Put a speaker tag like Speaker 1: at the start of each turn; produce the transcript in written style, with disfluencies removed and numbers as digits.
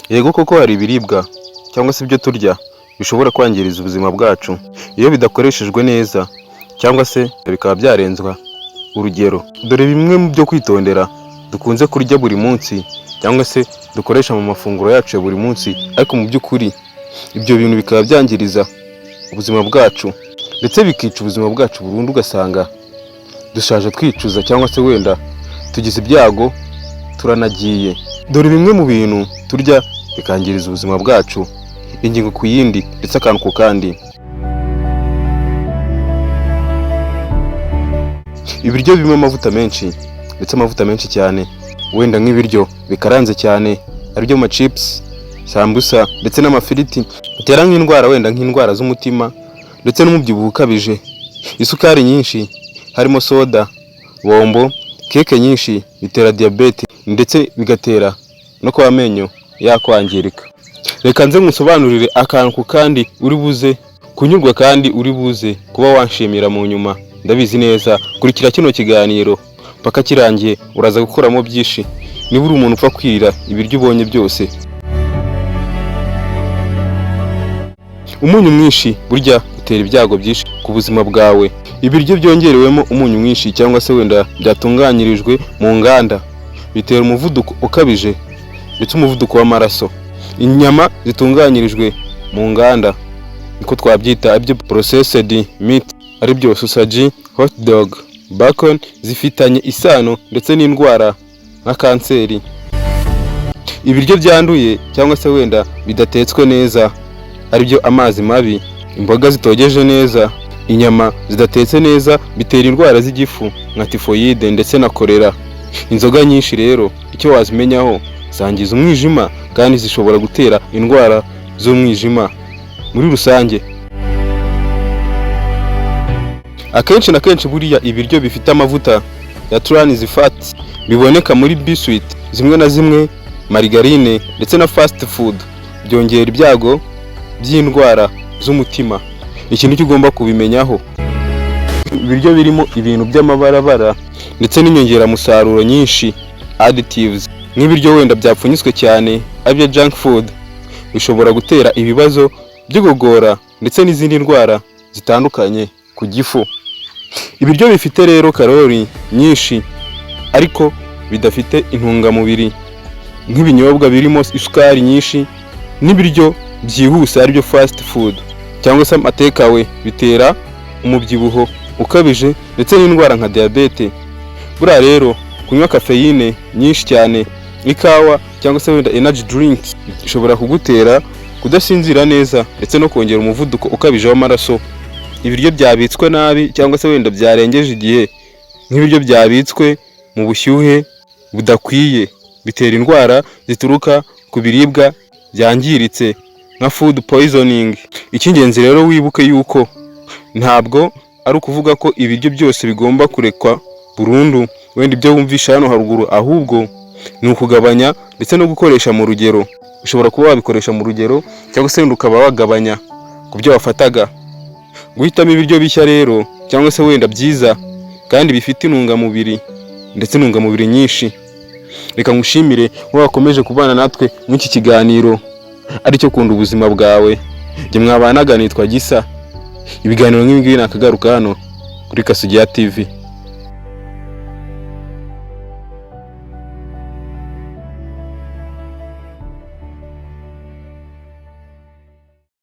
Speaker 1: Yego koko hari ibiribwa cyangwa se ibyo turya bishobora kwangiriza ubuzima bwacu iyo bidakoreshejwe neza cyangwa se bikaba byarenzwa urugero. Dore bimwe mu byo kwitondera dukunze kurya buri munsi cyangwa se dukoresha mu mafunguro yacu ya buri munsi, ariko mu by'ukuri ibyo bintu bikaba byangiriza ubuzima bwacu ndetse bikica ubuzima bwacu burundu, ugasanga dushaje twicuza cyangwa se wenda tugize ibyago turanagiye. Dore bimwe mu bintu turya bikangiriza ubuzima bwacu, ingingo ku yindi ndetse akantu ku kandi. Ibiryo birimo amavuta menshi ndetse amavuta menshi cyane, wenda nk'ibiryo bikaranze cyane aribyo machips, sambusa ndetse n'amafiriti, bitera nk'indwara, wenda nk'indwara z'umutima ndetse n'umubyibuho ukabije. Isukari nyinshi harimo soda, bombo, keke nyinshi bitera diyabete ndetse bigatera no kuba amenyo yakwangirika. Reka nze nkusobanurire akantu ku kandi, uri buze kunyurwa kandi uri buze kuba wanshimira mu nyuma. Ndabizi neza, kurikira kino kiganiro mpaka kirangiye, uraza gukuramo byinshi niba uri umuntu upfa kwirira ibiryo ubonye byose. Umunyu mwinshi burya utera ibyago byinshi ku buzima bwawe. Ibiryo byongerewemo umunyu mwinshi cyangwa se wenda byatunganyirijwe mu nganda bitera umuvuduko ukabije ndetse umuvuduko w'amaraso. Inyama zitunganyirijwe mu nganda, niko twabyita, aribyo processed meat, aribyo sausage, hot dog, bacon, zifitanye isano ndetse n'indwara nka kanseri. Ibiryo byanduye cyangwa se wenda bidatetswe neza, aribyo amazi mabi, imboga zitogeje neza, inyama zidatetse neza, bitera indwara z'igifu nka tifoyide ndetse na kolera. Inzoga nyinshi rero icyo wazimenyaho, zangiza umwijima kandi zishobora gutera indwara z'umwijima muri rusange. Akenshi na kenshi buriya ibiryo bifite amavuta ya trans fat biboneka muri biscuit zimwe na zimwe, marigarine ndetse na fast food byongera ibyago by'indwara z'umutima. Iki nicyo ugomba kubimenyaho. Ibiryo birimo ibintu by'amabarabara ndetse n'inyongeramusaruro nyinshi, additives, nk'ibiryo wenda byapfunyitswe cyane, aribyo junk food, bishobora gutera ibibazo by'igogora ndetse n'izindi ndwara zitandukanye ku gifu. Ibiryo bifite rero karori nyinshi ariko bidafite intungamubiri, nk'ibinyobwa birimo isukari nyinshi n'ibiryo byihuse, aribyo fast food cyangwa se amatekawe, bitera umubyibuho ukabije ndetse n'indwara nka diyabete. Buriya rero kunywa kafeyine nyinshi cyane, ikawa cyangwa se wenda energy drinks, ishobora kugutera kudasinzira neza ndetse no kongera umuvuduko ukabije w'amaraso. Ibiryo byabitswe nabi cyangwa se wenda byarengeje igihe, nk'ibiryo byabitswe mu bushyuhe budakwiye, bitera indwara zituruka ku biribwa byangiritse nka food poisoning. Icy'ingenzi rero, wibuke yuko ntabwo ari ukuvuga ko ibiryo byose bigomba kurekwa burundu, wenda ibyo wumvisha hano haruguru, ahubwo ni ukugabanya ndetse no gukoresha mu rugero. Ushobora kuba wabikoresha mu rugero cyangwa se wenda ukaba wagabanya ku byo wafataga. Guhitamo ibiryo bishya rero cyangwa se wenda byiza kandi bifite intungamubiri ndetse intungamubiri nyinshi. Reka ngushimire wowe wakomeje kubana natwe muri iki kiganiro aricyo Kunda Ubuzima Bwawe. Njye mwabanaga nitwa Gisa. Ibiganiro nk'ibi ngibi nakagaruka hano kuri Kasugiya TV.